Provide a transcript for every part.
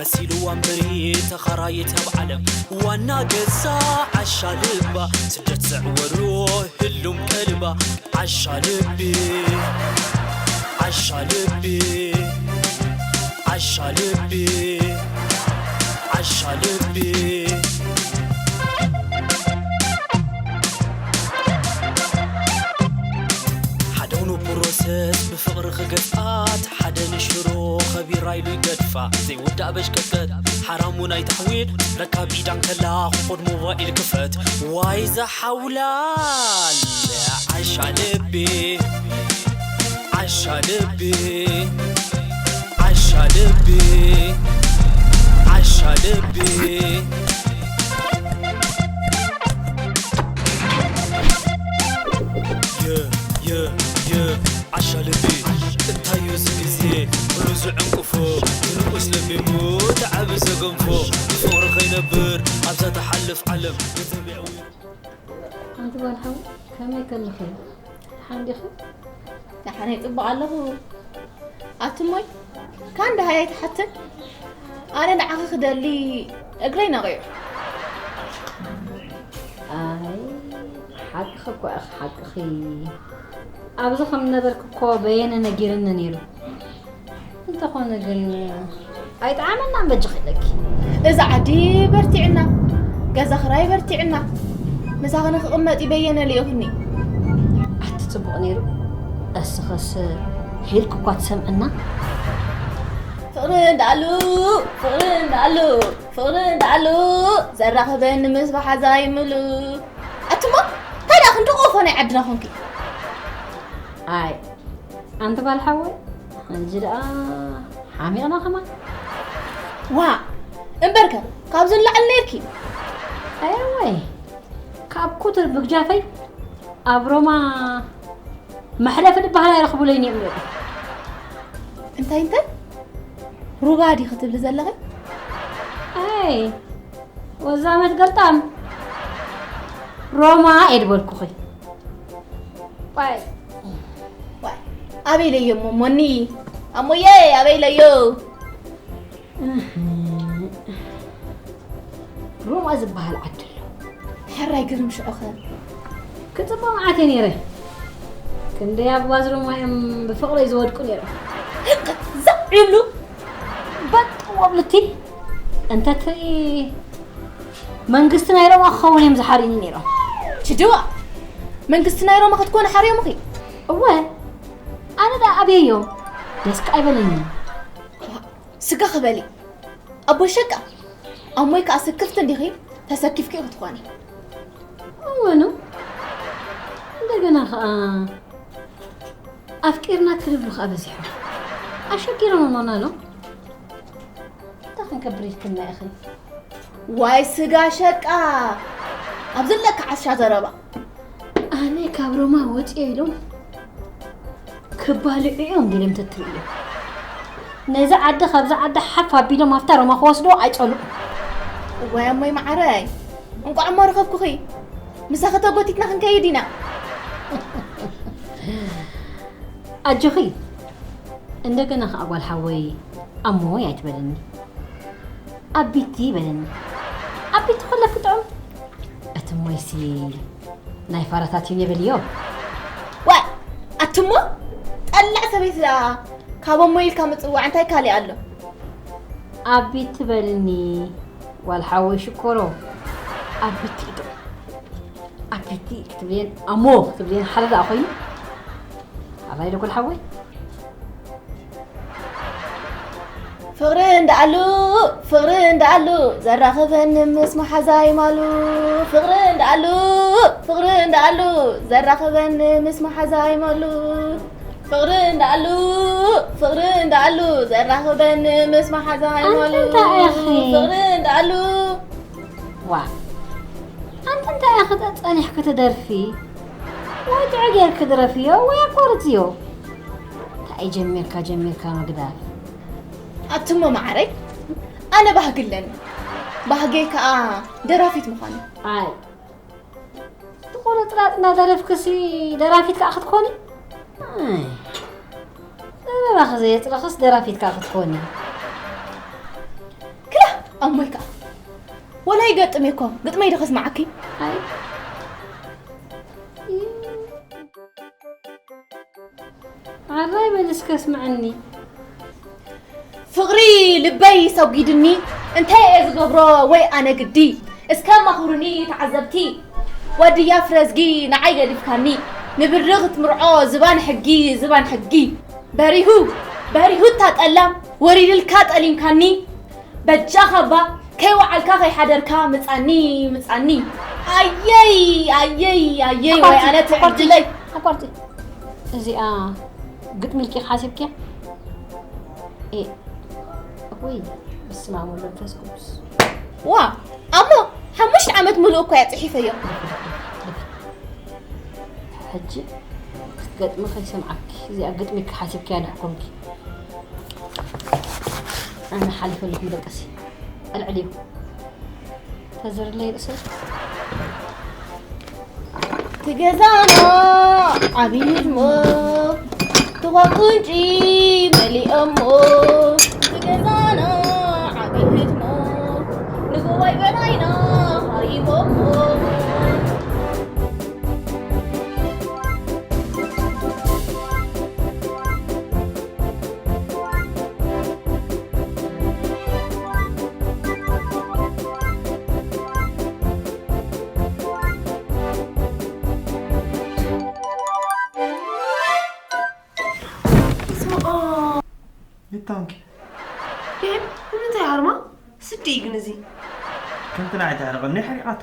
መሲልዋ እምበሪ ተኻራይት ኣብ ዓለም ዋና ገዛ ዓሻ ልባ ስደት ዘዕወሮ ህሉም ቀልባ ዓሻ ልቢ ዓሻ ልቢ ዓሻ ልቢ ዓሻ ልቢ ሓደ ፕሮሰስ ብፍቕሪ ክገፍኣ እቲ ሓደ ንሽሮ ኸቢራ ኢሉ ይገድፋ ዘይውዳእ በሽቀጥቀጥ ሓራሙ ናይ ተሕዊድ ረካብ ኢዳ እንከላ ክኾድ ሞባይል ክፈት ዋይ ዝሓውላል ዓሻ ልቢ ዓሻ ልቢ ዓሻ ልቢ ዓሻ ልቢ ዓሻ ልቢ እንታይ እዩ እዚ ግዜ ኩሉ ዝዕንቅፎ ንንኡስ ለቢሙ እቲ ዓቢ ዘገንፎ ብፍቕሪ ከይነብር ኣብዛ ትሓልፍ ዓለም ገንዘብ የዕዊ ሓንቲ ጓል ሓው ከመይ ከለኺ ደሓን ዲኺ? ደሓነይ ጽቡቕ ኣለኹ። ኣቲ እሞይ ካን ደሃይ ኣይትሓትን? ኣነ ንዓኺ ክደሊ እግረይ ነቒዑ። ኣይ ሓቅኺ እኮ ኢኺ ሓቅኺ። ኣብዚ ከም ነበርኪ እኮ በየነ ነጊርኒ ነይሩ። እንተኾነ ግን ኣይጠዓመናን በጃኺ ኢለኪ። እዚ ዓዲ በርቲዕና፣ ገዛ ኽራይ በርቲዕና፣ ምሳኺ ንኽቕመጥ በየነ ልኢኹኒ። ኣቲ ጽቡቕ ነይሩ። እስኽስ ሒልኪ እኳ ትሰምዕና። ፍቕሪ እንዳኣሉ ፍቕሪ እንዳኣሉ ፍቕሪ እንዳኣሉ ዘራኽበኒ ምስ ብሓዛይ ምሉ ኣትሞ እንታይ ደኣ ክንዲ ቆፎ ናይ ዓድና ኾንኪ። ኣይ ኣንቲ ጓል ሓወይ ሕጂ ደኣ ሓሚቕና ከማን። ዋ እምበርከ ካብዚ ንላዕሊ ነይርኪ። ኣየወይ ካብ ኩትር ብግጃፈይ ኣብ ሮማ መሕለፊ ድበሃል ኣይረኽቡለይን እዮም ነይሮም። እንታይ እንታይ ሩባ ዲኺ ትብሊ ዘለኺ? ኣይ ወዛመት ገልጣም ሮማ እየ ድበልኩኺ። ዋይ ዋይ ኣበይ ለዮ እሞ ሞኒ ኣሞየ ኣበይ ለዮ? ሮማ ዝበሃል ዓዲ ኣሎ። ሕራይ ግርም ሽዑኸ ክጽበ መዓት እየ ነይረ። ክንደይ ኣጓዝ ሮማ እዮም ብፍቕረይ ዝወድቁ ነይሮም። ህቅ ዘቕ ይብሉ። በጥ ወብልቲ እንተ ትርኢ መንግስቲ ናይ ሮማ ክኸውን እዮም ዝሓርዩኒ ነይሮም። ችድዋ መንግስቲ ናይ ሮማ ክትኮነ ሓርዮምኺ? እወ ኣነ ደኣ ኣብየዮም ደስ ከኣ ኣይበለንን። ስጋ ክበሊ ኣቦይ ሸቃ ኣሞይ ከኣ ስክፍቲ እንዲኺ ተሰኪፍኪ ክትኾኒ። እወ ነው እንደገና ከኣ ኣፍቂርና ክልብሉ ከኣ በዚሖም ኣሸጊሮም እሞና ነው እንታይ ክንገብር ኢልክና ኢኺ። ዋይ ስጋ ሸቃ ኣብ ዘለካ ዓሻ ዘረባ። ኣነ ካብ ሮማ ወፅዮ ኢሎም ክባልዑ እዮም ዲሎም ተትርእዮ ነዚ ዓዲ ካብዚ ዓዲ ሓፍ ኣቢሎም ኣብታ ሮማ ክወስዶ ኣይፀልኡ። እዋይ ኣሞይ መዓረይ እንቋዕ እሞ ረኸብኩኺ ምሳኺ ተጎቲትና ክንከይድ ኢና። ኣጆኺ እንደገና ከዓ ጓል ሓወይ ኣሞይ ኣይትበልኒ ኣቢቲ በለኒ ኣቢቲ ከለኪ ጥዑም እቲ ሞይሲ ናይ ፋራታት እዩ የበልዮ። ዋ ኣትሞ ጠላዕ ሰበይቲ ደኣ ካብ ኣሞይ ኢልካ ምፅዋዕ እንታይ ካሊእ ኣሎ? ኣቢቲ በልኒ ጓል ሓወይ ሽኮሮ ኣቢቲ እዩ ጥዑም። ኣቢቲ ክትብልየን ኣሞ ክትብልየን ሓደ ደኣ ኮይኑ ኣባይ ዶ ጓል ሓወይ ፍቕሪ እንዳኣሉ ፍቕሪ እንዳኣሉ ዘራኽበኒ ምስ መሓዛይ ማሉ ፍቕሪ እንዳኣሉ ፍቕሪ እንዳኣሉ ዘራኽበኒ ምስ መሓዛይ ማሉ ፍቕሪ እንዳኣሉ ፍቕሪ እንዳኣሉ ዘራኽበኒ ምስ መሓዛይ ማሉ ኣንተ እንታይ ኢኺ? ፍቕሪ እንዳኣሉ ዋ ኣንቲ እንታይ ኢኺ ጸኒሕኪ ትደርፊ? ወይ ጥዑይ ጌርኪ ድረፍዮ ወይ ኣቋርጽዮ። እንታይ ጀሚርካ ጀሚርካ ምግዳፍ። ኣቱሞ መዓረይ ኣነ ባህጊ ኣለኒ። ባህገይ ከኣ ደራፊት ምዃን። ኣይ ትቑርጽራጽ እናደረፍክሲ ደራፊት ከኣ ክትኮኒ? ኣይ ዘረባኺ ዘየጽረኽስ ደራፊት ከኣ ክትኮኒ? ኣሞይ ከኣ ወላ ይገጥም እኮ ግጥመይ ዶ ከስምዓኪ? ኣይ ኣራይ በል እስከ ስምዐኒ። ፍቕሪ ልበይ ሰጒድኒ እንታይ እየ ዝገብሮ ወይ ኣነ ግዲ እስከ ማኽሩኒ ተዓዘብቲ። ወድያ ፍረዝጊ ንዓይ ገዲፍካኒ ንብሪ ክትምርዖ ዝባን ሕጊ ዝባን ሕጊ በሪሁ በሪሁ እታ ጠላም ወሪድልካ ጠሊምካኒ በጃኻ እባ ከይወዓልካ ከይሓደርካ ምጻኒ ምጻኒ ኣየይ ኣየይ ኣየይ ወይ ኣነ ትዕድለይ ኣቋርጺ እዚኣ ግጥሚ ኢልኪ ሓሲብኪያ? ኤ ወይ በስመ ኣብ ወወልድ ወመንፈስ ቅዱስ ዋ ኣሞ ሓሙሽተ ዓመት ሙሉእ እኮ እያ ጽሒፈዮ ሕጂ ክትገጥሚ ከይሰምዓኪ እዚኣ ግጥሚ ኢልኪ ሓሲብኪያ ዶ ሕኮንኪ? ኣነ ሓሊፈ ኣለኹ ንደቀሲ ኣልዕልዮ ተዘርለይ ርእሰይ ትገዛና ዓብይ ህድሞ ትኳቁንጪ መሊኦሞ ትገዛና ዓብይ ህድሞ ንጉባይ በናይና ሃሪሞሞ ይታንኪ ቤብ ንምንታይ ሃርማ ስዲ እዩ ግን እዚ ከምቲ ንዓይ ተሕርቐኒ ሓሪቓቶ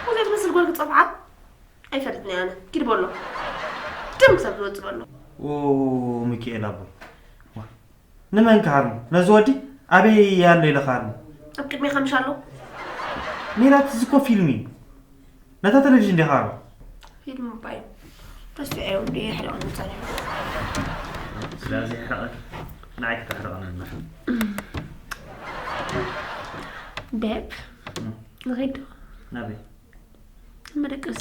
ወዛ ትመስል ጓል ክጸብዓ ኣይፈልጥን ኣነ ኪድ በሎ ደም ክሳብ ዝወጽእ በሎ ኦ ሚካኤል ኣቦይ ንመን ክሃርሞ ነዚ ወዲ ኣበይ ኣሎ ኢለ ክሃርሞ ኣብ ቅድሜኻ ምሽ ኣሎ ሜላት እዚ እኮ ፊልም እዩ ነታ ቴሌቪዥን ዲኻ ሃርሞ ፊልም እባ እዩ ረሲዐዮ እንዲ የሕርቐኒ ጸኒሑ ስለዚ የሕርቐኒ ንዓይ ክተሕርቐኒ እምበር ቤብ ንኸይድ ዶ ናበይ መደቀሲ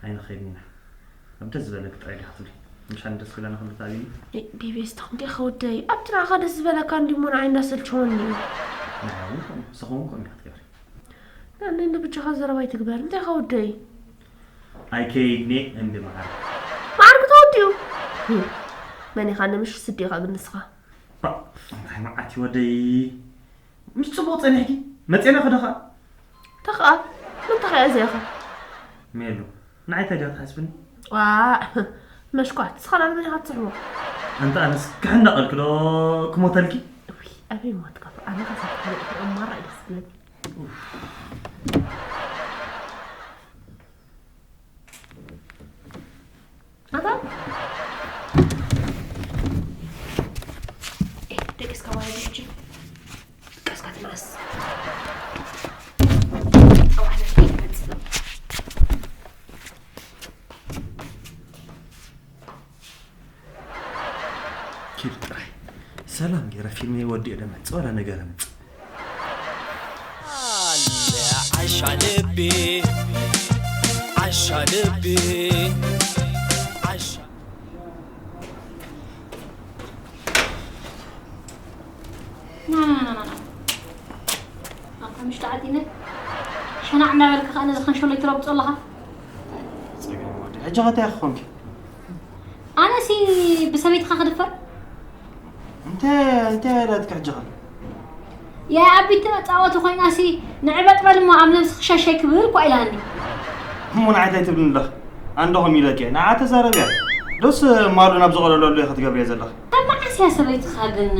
ኣይንኸይድን ኢና ኣብ ደስ ዝበለኪ ጥራይ ዲኻ ትብሊ ምሻን ደስ ክብለና ክብሊ ተኣብኒ ቤቤስ ተኹም ዲኻ ወደይ ኣብቲ ንዓኻ ደስ ዝበለካ እንዲሞ ንዓይ እንዳሰልችወኒ እዩ ንዓይ እውን ከምኡ ንስኺ እውን ከምኡ ኢኻ ትገብሪ ንዓኒ እንዶ ብጃኻ ዘረባ ኣይትግበር እንታይ ኢኻ ወደይ ኣይከይድኒ እምቢ መዓር መዓርኪ ተወዲኡ መን ኢኻ ንምሽ ስዲ ኢኻ ግን ንስኻ እንታይ መዓት እዩ ወደይ ምስ ጽቡቕ ጸኒሕኪ መጼና ክደኻ ተኸኣ ምንታ ኸኣ እዚኣኻ ሜሉ ንዓይ እንታይ ድያ ትሓስብኒ ዋእ መሽኳት ስኻ ናብ መን ኢኻ ትስሕቦ ኣንታ ኣነስ ክሕነቐልኪ ዶ ክሞተልኪ ውይ ኣበይ ሞትካ ኣነ ኸሰካ ሓደ እኮ እማራ እዩ ደስ ዝብለኒ ኣታ ደቂስካ ማለት ሕጂ ደቂስካ ትመለስ ኪድ ጥራይ ሰላም ገይረ ፊልመይ ወዲኤ ደመጽእ ዋላ ነገር ኣምጽእ ዓሻ ልቢ ዓሻ ልቢ ዓሻ ኣብታ ምሽቱ ዓጢነ ሸናዕ እንዳበልካ ከኣ ነዚ ከንሸሎይ ትረግጾ ኣለኻ። ጸገም ወዲ ሕጂ ኸ እንታይ ክኾንኪ? ኣነሲ ብሰበይትኻ ክድፈር? እንተ እንተ ያላትካ ሕጂ ኸ? የኣቢቲ መጻወቲ ኮይናሲ ንዕበጥ በል እሞ ኣብ ነብስኺ ሸሸይ ክብል እኳ ኢላኒ። እሞ ንዓይ እንታይ ትብልኒ ኣለኺ? ኣንዶ ኸም ኢለኪ ንዓ ተዛረብያ ዶስ ማዶ ናብ ዝቐለለሉ ኢኺ ትገብርያ ዘለኺ? ካብ መዓስ እያ ሰበይትኻ ግን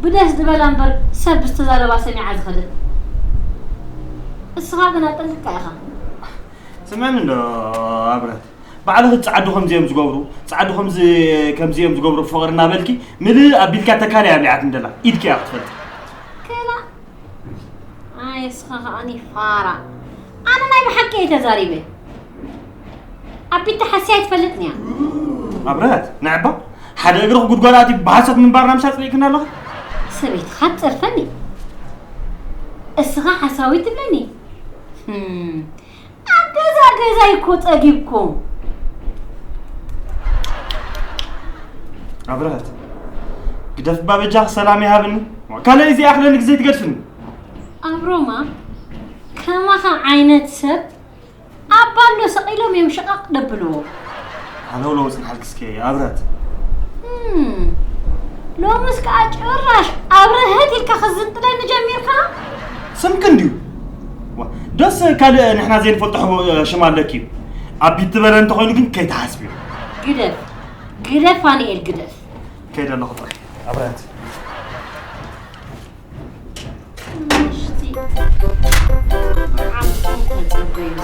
ብደስ ዝበላ እምበር ሰብ ብዝተዛረባ ሰሚዓ ዝኸደት? እስኻ ግን ኣጠንቅቃ ኢኻ። ስምዕኒ እንዶ ኣብረት ባዕልኺ ጻዕዱ ከምዚ እዮም ዝገብሩ ጻዕዱ ከምዚ ከምዚ እዮም ዝገብሩ ፍቕሪ እናበልኪ ምልእ ኣቢልካ ተካሊ ኣብሊዓት እንደላ ኢድኪ እያ ክትፈልጥ ክላ ኣይ እስኻ ከኣኒ ፋራ ኣነ ናይ ብሓቂ እየ ተዛሪበ ኣቢታ ሓስያ ኣይትፈልጥን እያ ኣብረት ንዕባ ሓደ እግርኺ ጉድጓድ ኣትዩ ብሓሶት ምንባርና ምሽ ኣጽሊእክና ኣለኺ ሰበይትኻ ትጸርፈኒ እስኻ ሓሳዊት ትብለኒ ኣብ ገዛ ገዛ እኮ ጸጊብኩም ኣብረሀት ግደፍ እባ በጃኺ ሰላም ይሃብኒ። ካልእ እዚ ኣኽለኒ ግዜ ትገድፍኒ። ኣብ ሮማ ከማኻ ዓይነት ሰብ ኣብ ባሎ ሰቒሎም እዮም ሽቓቕ ደብልዎ። ሃለውለው ጽንሓልኪ እስከ ኣብረት። እም፣ ሎምስ ከኣ ጭራሽ ኣብረሀት ኢልካ ክዝንጥለኒ ጀሚርካ? ስምኪ እንድዩ። ዋ፣ ደስ ካልእ ንሕና ዘይንፈልጦ ሕቦ ሽም ኣለኪ እዩ። ኣቢት ዝበለ እንተኾይኑ ግን ከይትሓስብዮ። ግደፍ፣ ግደፍ ፋንኤል ግደፍ። ከይደ ኣለኹ ጥራይ ኣብረት። ምሽቲ ዓርኩም ተጸበዩ።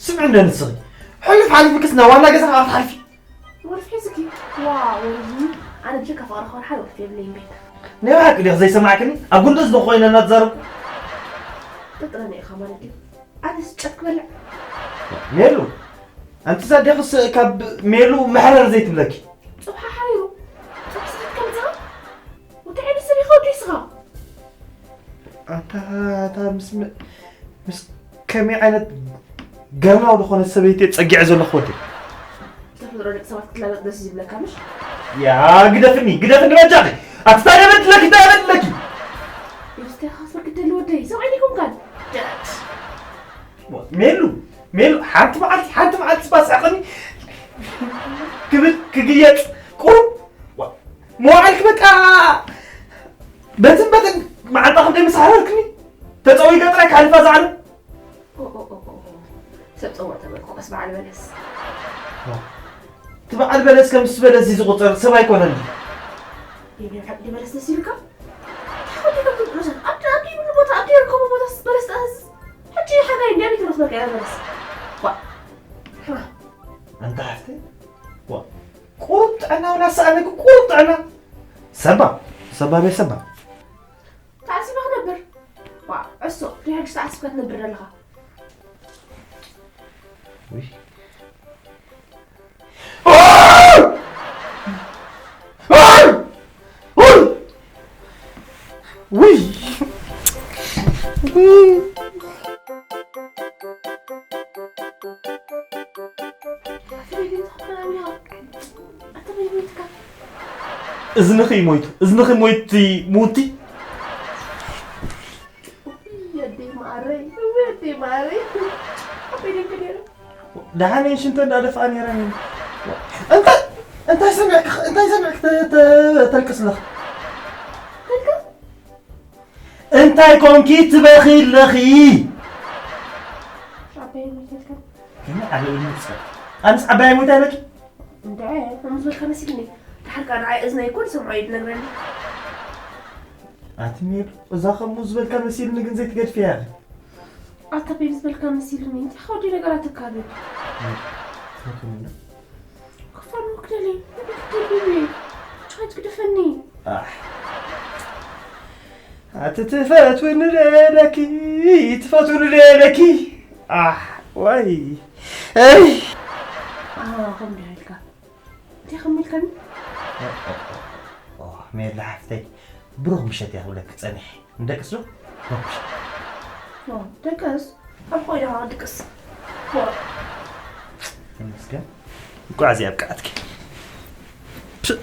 ስምዒ እንደ ንስኺ። ሕሉፍ ሓሊፍክስ ናብ ዋና ገዛ ከዓ ክትሓልፊ። ወልፊ ሒዝኪ። ዋ፣ ወልፊ። ኣነ ብጀካ ፍቕሪ ክወርሓ ወልፊ የብለይን ቤት። ናይ ብሓቂ ዲኺ ዘይሰማዕክኒ? ኣብ ጉንዲ እዝኒ ኮይነ እናተዛረብኩ። ጥጥረኒ ኢኻ ማለት ድዩ? ኣነስ ጨት ክበልዕ። ሜሉ፣ ኣንቲ እዛ ኣዴኽስ ካብ ሜሉ መሕረር ዘይትብለኪ። ጽብሓ ሓሪሩ። ጽብሒ ስኽት ከምጽኻ? ወዲ ዓይኒ ሰብ ኢኻ ወዲ ስኻ? ኣታ፣ ኣታ ምስ መ-፣ ምስ ከመይ ዓይነት ገርናው ዝኾነ ሰበይቲ እየ ጸጊዐ ዘለኹ ወዲ? ተፈጥሮ ደቂ ሰባት ክትላገጽ ደስ ዝብለካ ምሽ? ያ፣ ግደፍኒ፣ ግደፍኒ በጃኺ። ኣቲ እንታይ በድለኪ፣ እንታይ በድለኪ? ይብስካ ኢኻ ክትፈርድ ትደሊ ወደይ፣ ሰብኣይ ዲኩም ካን? ደት። ሜሉ፣ ሜሉ፣ ሓንቲ መዓልቲ፣ ሓንቲ መዓልቲ ባስዕቕኒ ክብል፣ ክግየጽ፣ ቁሩብ፣ ዋ፣ መዋዕልኪ በቃ በትን በትን መዓልታ ክንደይ ምስ ሓረርክኒ፣ ተጸዊገ ጥራይ ክሓልፋ ዝዓለም። ኦ፣ ኦ፣ ኦ፣ ኦ፣ ኦ። ሰብ ጸውዕ ተበልኩ፣ ቀስ በዓል በለስ። ዋ፣ እቲ በዓል በለስ ከም ምስ በለስ እዚ ዝቑጸር ሰብ ኣይኮነን። ይብለካ፣ ይበለስ ደስ ይብልካ? ተኸዲኖም ብዙሕ ኣብ፣ ኣብ ዘይብሉ ቦታ፣ ኣብ ዘይርከቡ ቦታ በለስ ጠዝ። ሕጂ ሓጋይ እንድያ ቤት ረኽበካ እያ በለስ። ዋ። ሕማ። ኣንታ ሓፍተይ፣ ዋ። ቁሩብ ጥዕና እውን ኣሰኣነኪ፣ ቁሩብ ጥዕና። ሰባ፣ ሰባ ቤት ሰባ። ተዓሲባ ክነብር። ዋ፣ ዕሶ፣ ድሕሪ ተዓሲብካ ትነብር ዘለኻ። ውይ። ውይ! እዝንኺ ሞይቱ፣ እዝንኺ ሞይቲ፣ ሙቲ። ውይ፣ ኣደይ ማረይ፣ ውይ፣ ኣደይ ማረይ። ኣበይ ደንከ ነይረ? ደሓን እየን ሽንተ እንዳደፍኣ ነይረን እየን። እንታይ፣ እንታይ ሰሚዕክ፣ እንታይ ሰሚዕክ ተ-፣ ተ-፣ ተልቅስ ኣለኻ? ተልቅስ? እንታይ ኮንኪ ትበኺ ኣለኺ? ዓባይ ሞይተትካ? ከመይ ዓባይ ሞይተትካ? ኣነስ ዓባይ ሞይተ ኣለኪ? እንድዒ፣ ከምኡ ዝበልካ መሲልኒ። ደሓር ከኣ ንዓይ እዝነይ እኮ ንሰምዖ እዩ ዝነግረኒ። ኣቲ ሜሉ፣ እዛ ከምኡ ዝበልካ መሲልኒ ግን ዘይትገድፍያ ኢኺ። ኣታ ቤቢ ዝበልካ መሲልኒ፣ እንታይ ከወዲ ነገራት ትካብድ? ትፈትውኒ ዶ? ክፋል ክደሊ፣ ክደሊ፣ ቻት ግደፈኒ። ኣሕ። ኣቲ ትፈትውኒ ዶ ኢለኪ፣ ትፈትውኒ ዶ ኢለኪ። ኣሕ፣ ዋይ። ኣይ። ኣዋ፣ ከምኡ ዶ ኢልካ? እንታይ ከም ኢልካኒ? ኦ፣ ሜላ ሓፍተይ፣ ብሩኽ ምሸት እየ ክብለኪ ጸኒሐ። ንደቅስ ዶ? ብሩኽ ምሸት። ኦ፣ ደቅስ? ኣብ ኮይዳ ድቅስ። ኦ። ይመስገን። እንኳዕ እዚኣ ኣብቅዓትኪ። ፕ-፣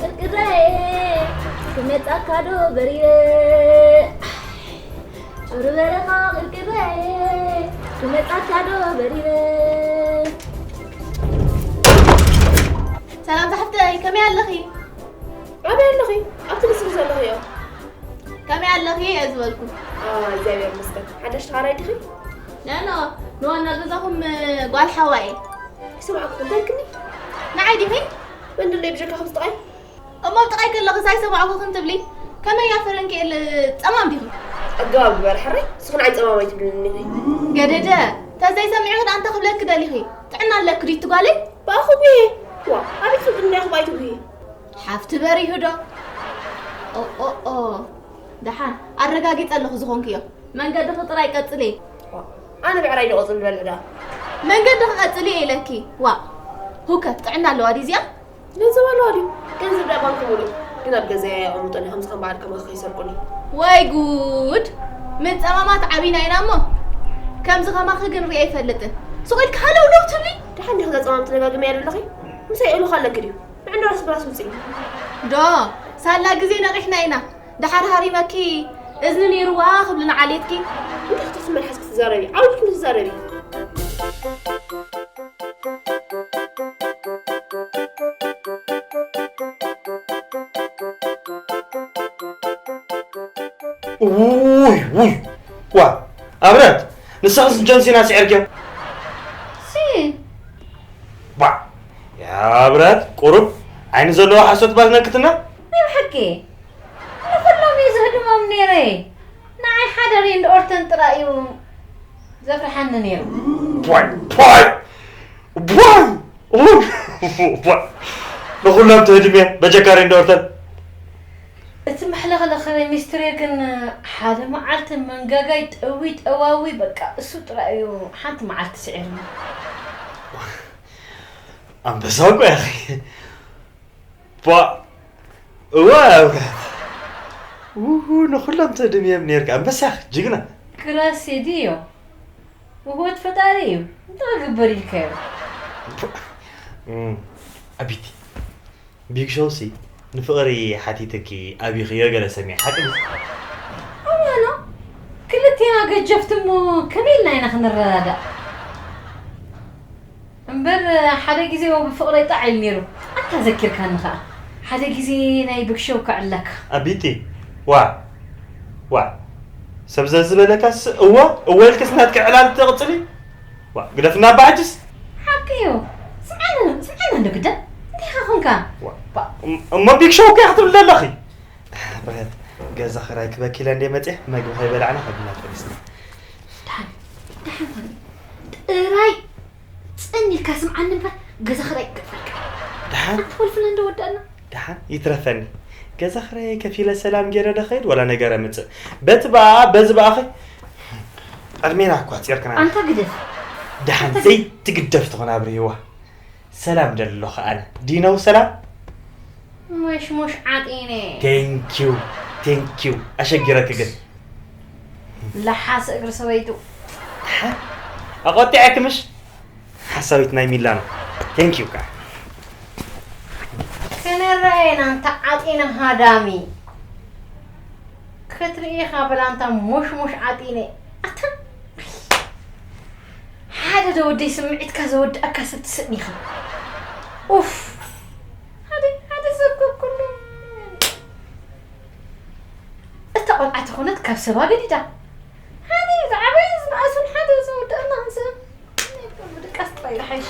ቅርቅረይ፣ ክመጻካ ዶ በሪረ? ጭሩ በረኻ ቅርቅረይ፣ ክመጻካ ዶ በሪረ? ሰላም ዛሕፍተይ፣ ከመይ ኣለኺ? ኣበይ ኣለኺ? ኣብቲ ንስኺ ዘለኽዮ። ከመይ ኣለኺ እየ ዝበልኩ። ኣ፣ እግዚኣብሔር ይመስገን። ሓዳሽ ተኻራይ ዲኺ? ኖ፣ ኖ፣ ንዋና ገዛኹም ጓል ሓዋ እየ። ይሰማዕኩ እንታይ ኢልክኒ? ንዓይ ዲኺ? መንድለይ ብጀካ ከምዚ ጥቓይ? እሞ ኣብ ጥቓይ ከለኽስ ኣይሰማዕኩኽን ትብሊ? ከመይ እያ ፈረንክኤል፣ ጸማም ዲኺ? ኣገባብ ግበር ሕራይ፣ ንስኺ ንዓይ ጸማም ኣይትብልኒ ኢኺ። ገደደ፣ ተዘይሰሚዕኺ ደኣ እንታይ ክብለኪ ደሊኺ? ጥዕና ኣለኪ ድዩ እቲ ጓለይ? ብኣኹ ጉሂ። ዋ፣ ኣበይ ትፈልጥኒ ኢኺ ብኣይ ትጉሂ? ሓፍቲ በሪሁ ዶ? ኦ፣ ኦ፣ ኦ። ደሓን፣ ኣረጋጊጸ ኣለኹ ዝኾንክዮ። መንገድኺ ጥራይ ቀጽሊ። ዋ፣ ኣነ ብዕራይ ዶ ቀጽሊ ዝበልዕ ደኣ? መንገድኺ ቀጽሊ ኢለኪ። ዋ፣ ሁከት ጥዕና ኣለዋ ድዩ እዚኣ? ገንዘብ ኣለዋ ድዩ? ገንዘብ ደኣ ባንክ ሙሉእ። ግን ኣብ ገዛይ ኣየቐምጦን እየ፣ ከምዚ ከም በዓል ከማኺ ከይሰርቁኒ። ወይ ጉድ! ምጸማማት ዓቢና ኢና እሞ። ከምዚ ከማኺ ግን ርእየ ኣይፈልጥን። ስቕ ኢልኪ ሃለውለው ትብሊ? ደሓን ዲኺ እዛ ጸማም ትደጋግምያ ዘለኺ? ምሳይ እልኽ ኣለኪ ድዩ? መዕንዶ ራስ ብራስ ውፅኢ። ዶ፣ ሳላ ግዜ ነቒሕና ኢና። ደሓር ሃሪመኪ እዝኒ ነይርዋ ክብልና ዓሌትኪ። እንታይ ክትሕስቢ መልሓስኪ ትዛረቢ? ዓውድኪ ትዛረቢ። ውይ፣ ውይ፣ ዋ፣ ኣብረት፣ ንስኽስ ጆን ሲና ስዒርክዮ? ሲ። ባ፣ ያ ኣብረት፣ ቁሩብ ዓይኒ ዘለዎ ሓሶት ባዝነክትና? ናይ ብሓቂ፣ ንኹሎም እየ ዝህድሞም ነይረ። ንዓይ ሓደ ሬንድ ኦርተን ጥራይ እዩ ዘፍርሓኒ ነይሩ። ቧይ፣ ቧይ፣ ቧይ፣ ቧይ። ንኹሎም ትህድምዮ፣ በጀካ ሬንድ ኦርተን። እቲ መሕለኽለኽ ሚስትሪ ግን ሓደ መዓልቲ መንጋጋይ ጠዊ ጠዋዊ፣ በቃ እሱ ጥራይ እዩ ሓንቲ መዓልቲ ስዒርኒ። ኣንበሳ እኮ ያኺ። ቧ፣ እዋ ኣብራት። ውሁ፣ ንኹሎም ትድምዮም ነርካ። ኣንበሳ ያኺ፣ ጅግና። ክላስ ድዮ? ውህወት ፈጣሪ እዩ። እንታይ ክግበር ኢልካዮ? እም፣ ኣቢቲ። ቢግ ሾው ሲ ንፍቕሪ ሓቲትኪ ኣቢኽዮ ገለ ሰሚዐ፣ ሓቂ ድዩ? እዋኖ፣ ክልቴና ገጀፍቲ እሞ ከመይ ኢልና ኢና ክንረዳዳእ? እምበር ሓደ ግዜ እሞ ብፍቕረይ ጣዕ ኢሉ ነይሩ። ኣታ ዘኪርካኒ ኸኣ። ሓደ ግዜ ናይ ቢግ ሾው ከዕልለካ። ኣቢቲ፣ ዋ፣ ዋ፣ ሰብ ዘዝበለካስ እወ፣ እወ ኢልክስ ናትኪ ዕላል ትቕጽሊ? ዋ፣ ግደፍና እባ ሕጅስ። ሓቂ እዩ። ስምዓኒ፣ ስምዓኒ እንዶ ግደ። እንታይ ኢኻ ኾንካ? ዋ፣ ባ- እም-፣ እሞ ቢግ ሾው እኮ ኢኻ ክትብል ዘለኺ። ብረት፣ ገዛ ኽራይ ክበኪለ እንደ መጽየ፣ መግቢ ከይበላዕና ከብና ጠቢስና። ደሓን፣ ደሓን ኾኒ። ጥራይ ጽን ኢልካ ስምዓኒ እምበር፣ ገዛ ኽራይ ክከፈልካ። ደሓን። ኣንተ ወልፍና እንደ ወዳእና። ደሓን ይትረፈኒ። ገዛ ኽራይ ከፊለ ሰላም ገይረ ዶ ኸይድ ወላ ነገር ኣምጽእ? በቲ በኣ፣ በዚ በኣኺ። ዕድሜና እኳ ጺርክና። ኣንታ ግደፍ። ደሓን ኣንታ ግደፍ። ዘይትግደፍ ትኾን ኣብርህዋ። ሰላም ደሎ ኸኣነ። ዲነው ሰላም? ሞሽሞሽ ዓጢነ። ቴንኪዩ፣ ቴንኪዩ። ኣሸጊረኪ ግን። ለሓስ እግሪ ሰበይቱ። ደሓን። ኣቆጢዐኪ ምሽ? ሓሳዊት ናይ ሚላኖ። ቴንኪዩ ከኣ። ክንረኣየና እንተ ዓጢነ ሃዳሚ። ክትርኢ ኢኻ በላ እንታ ሞሽሞሽ ዓጢነ። ኣታ ሓደ ዶ ወደይ ስምዒትካ ዘወድኣካ ሰብ ትስእን ኢኻ። ኡፍ። ሓደ፣ ሓደ ሰብ ከኩሉ። እታ ቆልዓ ተኾነት ካብ ሰባ ገዲዳ። ሓደ ዝዓበየ ዝነኣሱን ሓደ ዝወደኣና ሰብ። ድቃስ ጥራይ ይሓይሽ።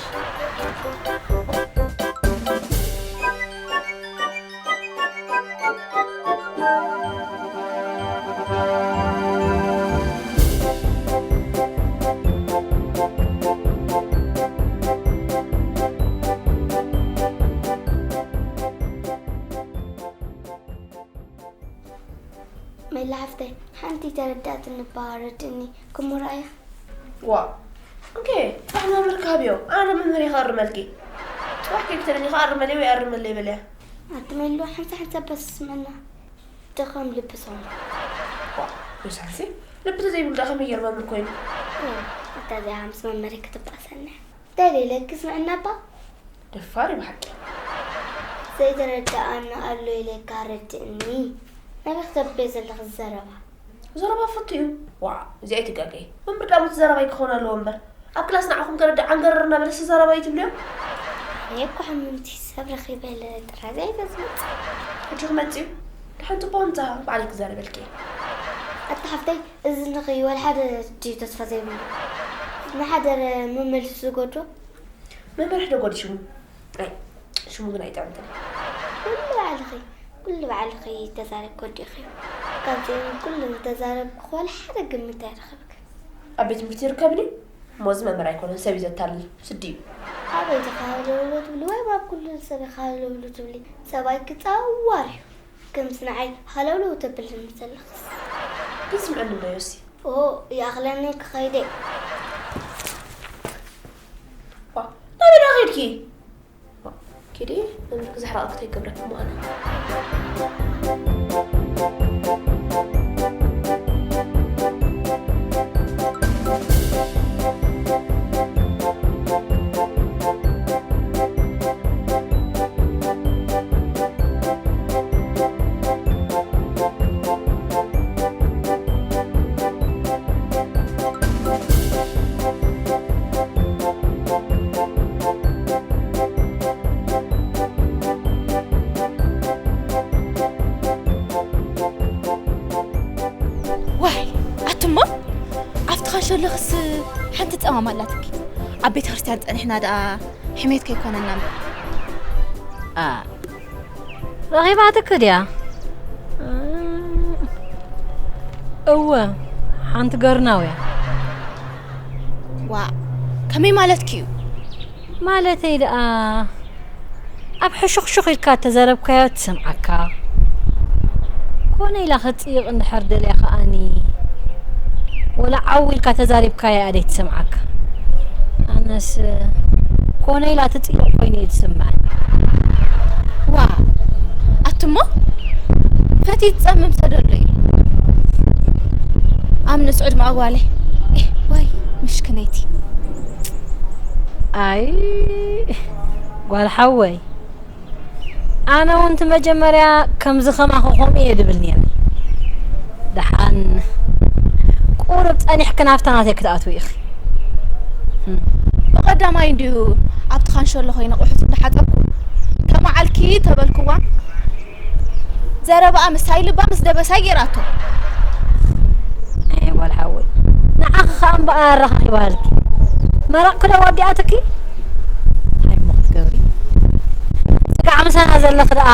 ሜላ ሓፍተይ፣ ሓንቲ ተረዳእትኒ እባ ረድእኒ፣ ክሙራ እያ። ዋ፣ ኦኬ፣ ጽባሕ መምህር ክሃብዮ፣ ኣነ መምህር እየ ክእርመልኪ። ጽባሕ ከይክተለኒ ከኣ ኣርመለይ ወይ ኣርመለይ በልያ። ኣቲ ሜሉ፣ ሓንሳብ ሓንሳብ በስመና፣ ድኻም ልቢ ሰው ነው። ዋ፣ ዮሳፍሲ፣ ልቢ ተዘይብሉ ደኣ ከመይ ገይሩ መምህር ኮይኑ? ኦ፣ ኣታ እዚኣ ምስ መምህር ክትባእሰና። ደልየ ኢለኪ ስምዕና እባ። ደፋር እዩ ብሓቂ። ዘይተረድኣኒ ኣሎ ኢለካ ረድእኒ። ናበይ ክተብዮ ዘለኺ ዘረባ? ዘረባ ፍቱ እዩ። ዋእ፣ እዚ ኣይትጋገይ። መምህር ደኣ እቲ ዘረባይ ክኸውን ኣለዎ እምበር። ኣብ ክላስ ንዓኹም ከረድእ ዓንገረር እናበለስ ዘረባይ ትብልዮ? ኣነ እኮ ሕምምቲ ሰብ ረኺበ ኢለ ጥራይ እየ ዝመጽእ። ሕጂ ክመጽእ እዩ። ደሓን ጽቡቕ ምጻኻ፣ ባዕለይ ክዛረበልኪ እየ። ኣታ ሓፍተይ፣ እዚ ንኺ ወላ ሓደ ድዩ ተስፋ ዘይብሉ? ንሓደ መመልሱ ዝጎድሮ? መምርሒ ዶ ጎዲ ሽሙ? ኣይ፣ ሽሙ ግን ኣይጠዕምትን። ኩሉ ባዕልኺ። ኩሉ ባዕልኺ ተዛረብኪ ወዲእኺ። ካብዚኦም ኩሉ ዝተዛረብኩ ዋላ ሓደ ግምት ኣይረኸብክን። ኣብ ቤት ትምህርቲ ይርከብ ድዩ? እሞ እዚ መምህር ኣይኮነን፣ ሰብ እዩ ዘታልል። ስዲ እዩ። ኣበይ ኢኻ ሃለውለው ትብሊ? ወይ ኣብ ኩሉ ሰብ ኢኻ ሃለውለው ትብሊ? ሰብኣይኪ ጸዋር እዩ። ከምዚ ንዓይ ሃለውለው ተብልኒ ዘለኽስ። ግን ስምዐኒ እምበር ዮሲ። ኦ፣ ይኣኽለኒ ክኸይደ። ዋ፣ ናበይ ደኣ ኸይድኪ? ዋ፣ ኪዲ፣ መምህር ክዘሕርቐኪ ተይገብረኪ እሞ ኣነ። ዋይ፣ ኣቱሞ፣ ኣብቲ ኻንሾ ኣለኽስ ሓንቲ ጸማም ኣላትኪ። ኣብ ቤተ ክርስቲያን ጸኒሕና ደኣ ሕሜት ከይኮነና እምበር። ኣ፣ ረኺባትኪ ድያ? እወ፣ ሓንቲ ገርናው እያ። ዋ፣ ከመይ ማለትኪ እዩ? ማለተይ ደኣ፣ ኣብ ሕሹኽሹኽ ኢልካ እተዘረብካዮ ትሰምዓካ። ኮነ ኢላ ክትጽይቕ እንድሕር ደልያ ከኣኒ፣ ወላ ዓው ኢልካ ተዛሪብካያ እያ ደይትሰምዓካ። ኣነስ ኮነ ኢላ ትጽይቕ ኮይኑ እዩ ዝስምዓኒ። ዋ፣ ኣቱሞ ፈትዩ ዝጸምም ሰብ ደሎ እዩ። ኣብ ንእስ ዕድመኣ ጓለይ። ኤህ፣ ዋይ፣ ምሽክነይቲ። ኣይ፣ ጓል ሓወይ፣ ኣነ እውን እቲ መጀመርያ ከምዚ ከማኺ ከምኡ እየ ድብል ነይረ። ደሓን ቁሩብ ጸኒሕኪ ናብታ ናተይ ክትኣትዊ ኢኺ። ብቐዳማይ እንድዩ ኣብቲ ካንሸሎ ኮይነ ኣቑሑት እንዳሓጸብኩ፣ ከመዓልኪ ተበልክዋ፣ ዘረባኣ ምሳይ ልባ ምስ ደበሳይ ገይራቶ። ኣየ ጓል ሓወይ፣ ንዓኺ ኸኣ እምበኣር ኣረኻኺባልኪ። መረቕኪ ዶ ወዲኣትኪ? እንታይ እሞ ክትገብሪ? ስጋዕ ምሳና ዘለኺ ደኣ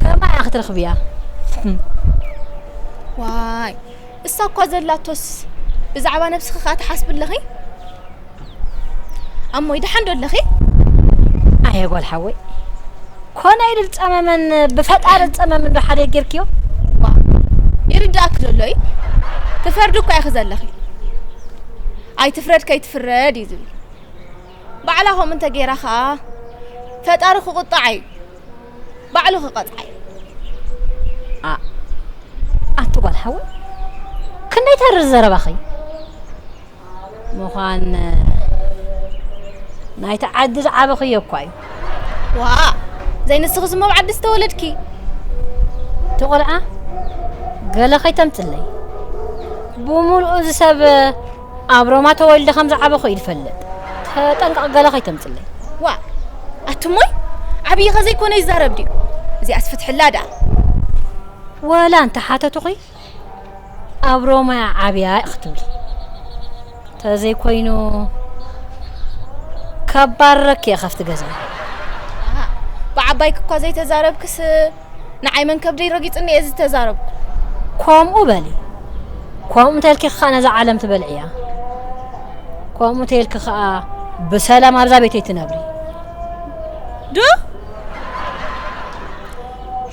ከማይ ኢኺ ትረኽብያ። ዋይ፣ እሳ እኳ ዘላቶስ ብዛዕባ ነብስኺ ኸኣ ትሓስቢ ኣለኺ? ኣሞይ፣ ደሓን ዶ ኣለኺ? ኣየ ጓል ሓወይ፣ ኮነ ኢሉ ዝጸመመን ብፈጣሪ ዝጸመምን ዶ ሓደ ጌርክዮ? ዋ፣ ይርድኣኪ ዶ ኣሎ እዩ? ትፈርዲ እኳ ኢኺ ዘለኺ። ኣይትፍረድ ከይትፍረድ እዩ ዝብል። ባዕላ ከምኡ እንተ ገይራ ኸኣ ፈጣሪ ክቁጣዕ እዩ። ባዕሉ ክቐጽዓ እዩ። ኣ-፣ ኣቲ ጓል ሓወይ፣ ክንደይ ተርር ዘረባኺ። ምዃን ናይቲ ዓዲ ዝዓበኽዮ እኳ እዩ። ዋ፣ ዘይንስኽስ እሞ ኣብ ዓዲ ዝተወለድኪ። እቲ ቆልዓ ገለ ከይተምጽለይ። ብምሉኡ እዚ ሰብ ኣብ ሮማ ተወሊደ ከም ዝዓበኹ እዩ ዝፈልጥ። ተጠንቀቕ ገለ ከይተምጽለይ። ዋ፣ ኣቱሞይ፣ ዓብዪ ከ ዘይኮነ ይዛረብ ድዩ? እዚኣስ ፍትሕላ ደኣ። ወላ እንተ ሓተቱኺ፣ ኣብ ሮማ እያ ዓብያ ኢኺ ትብሊ። ተዘይኮይኑ፣ ከባረኪ እየ ካብቲ ገዛ። ኣሃ፣ ብዓባይኪ እኳ ዘይተዛረብክስ፣ ንዓይ መን ከብደይ ረጊጽኒ እየ ዝተዛረብኩ። ከምኡ በሊ። ከምኡ እንተልኪ ኸኣ ነዛ ዓለም ትበልዕያ። ከምኡ እንተልኪ ኸኣ ብሰላም ኣብዛ ቤተይ ትነብሪ። ዶ?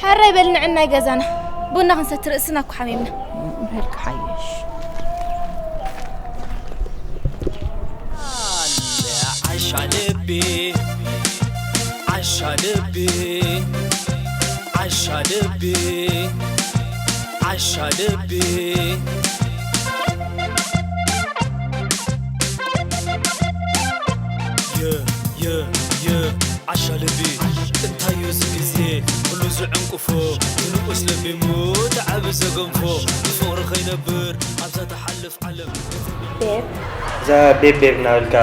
ሕራይ በሊ ንዕናይ ገዛና። ቡና ክንሰቲ ርእስና እኮ ሓሚምና። ምሕል ክሓይሽ። ዓሻ ልቢ፣ ዓሻ ልቢ፣ ዓሻ ልቢ፣ ዓሻ ልቢ። የ፣ የ፣ የ፣ ዓሻ ልቢ። እንታይ እዩ እዚ ግዜ ኩሉ ዝዕንቅፎ? ንንኡስ ለቢሙ፣ እቲ ዓቢ ዘገንፎ። ብፍቕሪ ከይነብር ኣብዛ ትሓልፍ ዓለም። ቤብ። እዛ ቤብ ቤብ እናበልካ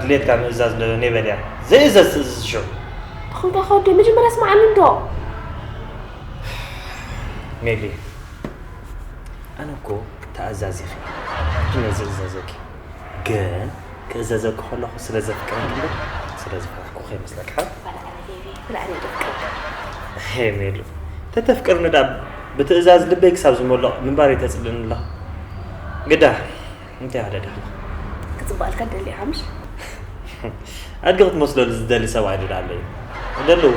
ድሌትካ ምእዛዝ ዶ ኔበል እያ? ዘይእዘዝ ትእዝዝ ሽዑ። ብኸምካ ከወዲ መጀመርያ ስምዓኒ እንዶ። ሜሊ፣ ኣነ እኮ ተኣዛዚኺ፣ ሕጂ እየ ዝእዘዘኪ። ግን ክእዘዘኪ ከለኹ ስለ ዘፍቅረኪ እምበር ስለ ዝፈራሕኩ ከይመስለካ። ዋላ ኣነ ቤቢ፣ ዋላ ኣነ ደፍቅረካ። ሄ ሜሉ፣ ተተፍቅርኒ ዳ ብትእዛዝ ልበይ ክሳብ ዝመልቕ ምንባር እየ ተጽልእኒ ኣለኻ። ግዳ እንታይ ኣደዳ ክጽባልካ ደሊ ሓምሽ ኣድጊ ክትመስለሉ ዝደሊ ሰብኣይ ዶ ኣሎ እዩ? ደለዎ።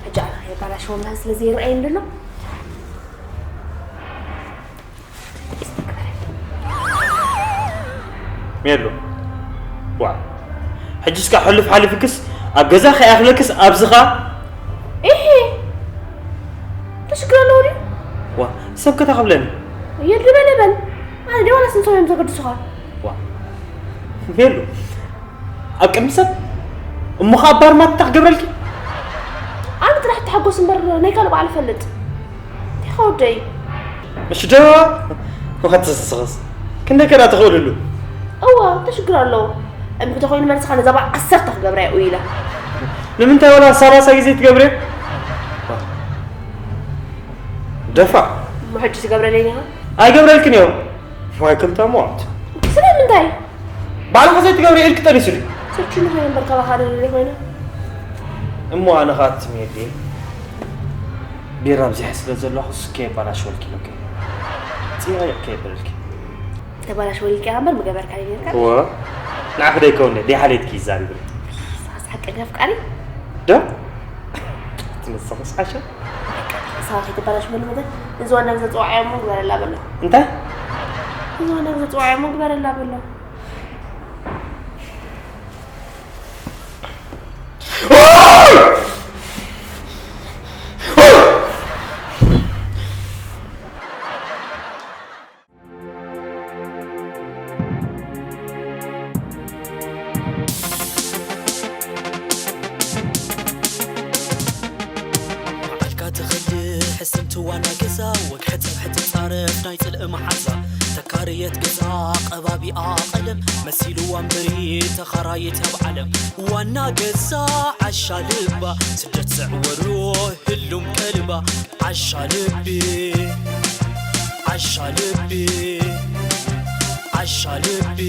ሕጂ ኣነ ከይባላሸወና ስለ ዘይረኣየኒ ዘሎ ሜሉ ዋ ሕጂ እስካ ሕሉፍ ሓሊፍክስ ኣብ ገዛ ከይኣኽለክስ ኣብዝኻ ኢሂ ተሽግር ኣለዎ ድዩ ዋ ሰብ ከታ ክብለኒ የድልበ ለበል ኣነ ዲ ዋላ ስንሶም እዮም ዘገድሱኻ ዋ ሜሉ ኣብ ቅድሚ ሰብ እሞ ኸኣ ባርማታ ክገብረልኪ ኣነ ጥራሕ ተሓጎስ እምበር ናይ ካልእ በዓል ፈልጥ ቴኻ ወደይ ምሽ ዶ ወኸትስስኸስ ክንደይ ከዳ ትኽእልሉ እዋ ተሽግር ኣለዎ እምቢ ተኮይኑ መልስኻ ነዛ በዓል ዓሰርተ ክገብራ እየ ኢላ ንምንታይ ወላ ሰላሳ ግዜ ትገብርዮ ደፋ እሞ ሕጂ ትገብረለይ ኒኻ ኣይገብረልክን እዮም ዋይ ክልተ ሞት ስለምንታይ ባዕልኻ ዘይትገብሪ ኢልክ ጠኒሱኒ ስርቹ ንኸይ እምበር ካባኻ ደለለ ኮይነ እሞ ኣነ ኸኣ ትሜዲ ቢራ ኣብዚሐ ስለ ዘለኹ ስኬ ባላሽ ወልኪ ሎኬ ጽረ ከይበልኪ ተባላሽ ወልቂ ኣምበር ምገበርካ ይነርካ ወ ንዓኺ ደይከውነ ደይ ሓሌትኪ ይዛሪብኒ ሳስ ሓቂ ኣፍቃሪ ዶ ትንስኽስ ዓሻ ሳዋ ከይትባላሽ በሉ መተ እዚ ዋና ግዘ ጽዋዕ እሞ ግበረላ በሎ እንታይ እዚ ዋና ግዘ ጽዋዕ እሞ ግበረላ በሎ መዓልካ ትኸድእ ሕስምቲ ዋና ገዛ ወግሐ ፀብሐ ትፃረፍ ናይ ፅልኢ መዓዛ ተካርየት ገዛ ቀባቢኣ ቀለም መሲልዋ እምበሪ ተኻራይት ኣብ ዓለም ዋና ገዛ ዓሻ ልባ ስደት ዘዕወሩ ህሉም ቀልባ ዓሻ ልቢ ዓሻ ልቢ ዓሻ ልቢ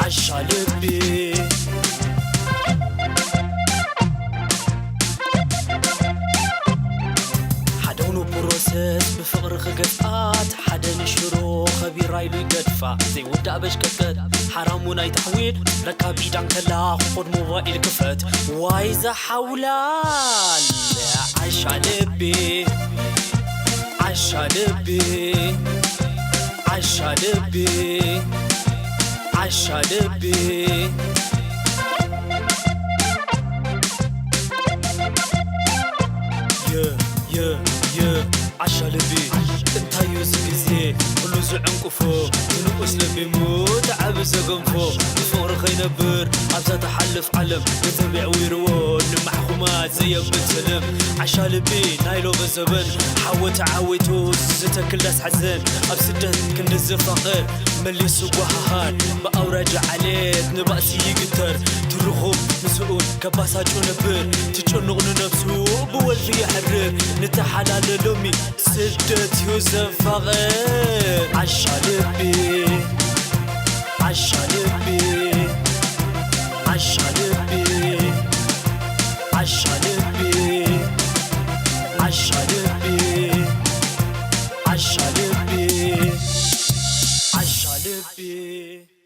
ዓሻ ልቢ ሓደ ኑ ፕሮሰስ ብፍቕሪ ክገፍኣት ሓደ ንሽሮ ኸቢራ ኢሉ ይገድፋ ዘይውዳእ በሽቀጥቀጥ ሓራሙ ናይ ታሕዊድ ለካ ቢዳ እንከላ ክኾድ ሞባይል ክፈት ዋይ ዝሓውላል ዓሻ ልቢ ዓሻ ልቢ ዓሻ ልቢ ዓሻ ልቢ የ የ የ ዓሻ ልቢ እንታይ እዩ እዚ ግዜ ኩሉ ዝዕንቁፎ ንንኡስ ለቢሙ ተዓቢ ዘገንፎ ብፍቕሪ ከይነብር ኣብዛ ትሓልፍ ዓለም ብተቢዕ ዊርዎ ንማሕኹማት ዘየብል ስልም ዓሻ ልቢ ናይ ሎሚ ዘበን ሓወ ተዓዊቱ ዝተክል ዳስ ሓዘን ኣብ ስደት ክንዲ ዝፋቐር መሊሱ ጓሃሃር ብኣውራጃ ዓሌት ንባእሲ ይግተር ትርኹም ምስኡን ከባሳጩ ነብር ትጭኑቕ ንነብሱ ብወልፊ የሕርር ንተሓላለ ሎሚ ስደት እዩ ዘፋቐር ዓሻ ልቢ ዓሻ ልቢ ዓሻ ልቢ ዓሻ ልቢ ዓሻ ልቢ ዓሻ ልቢ ዓሻ ልቢ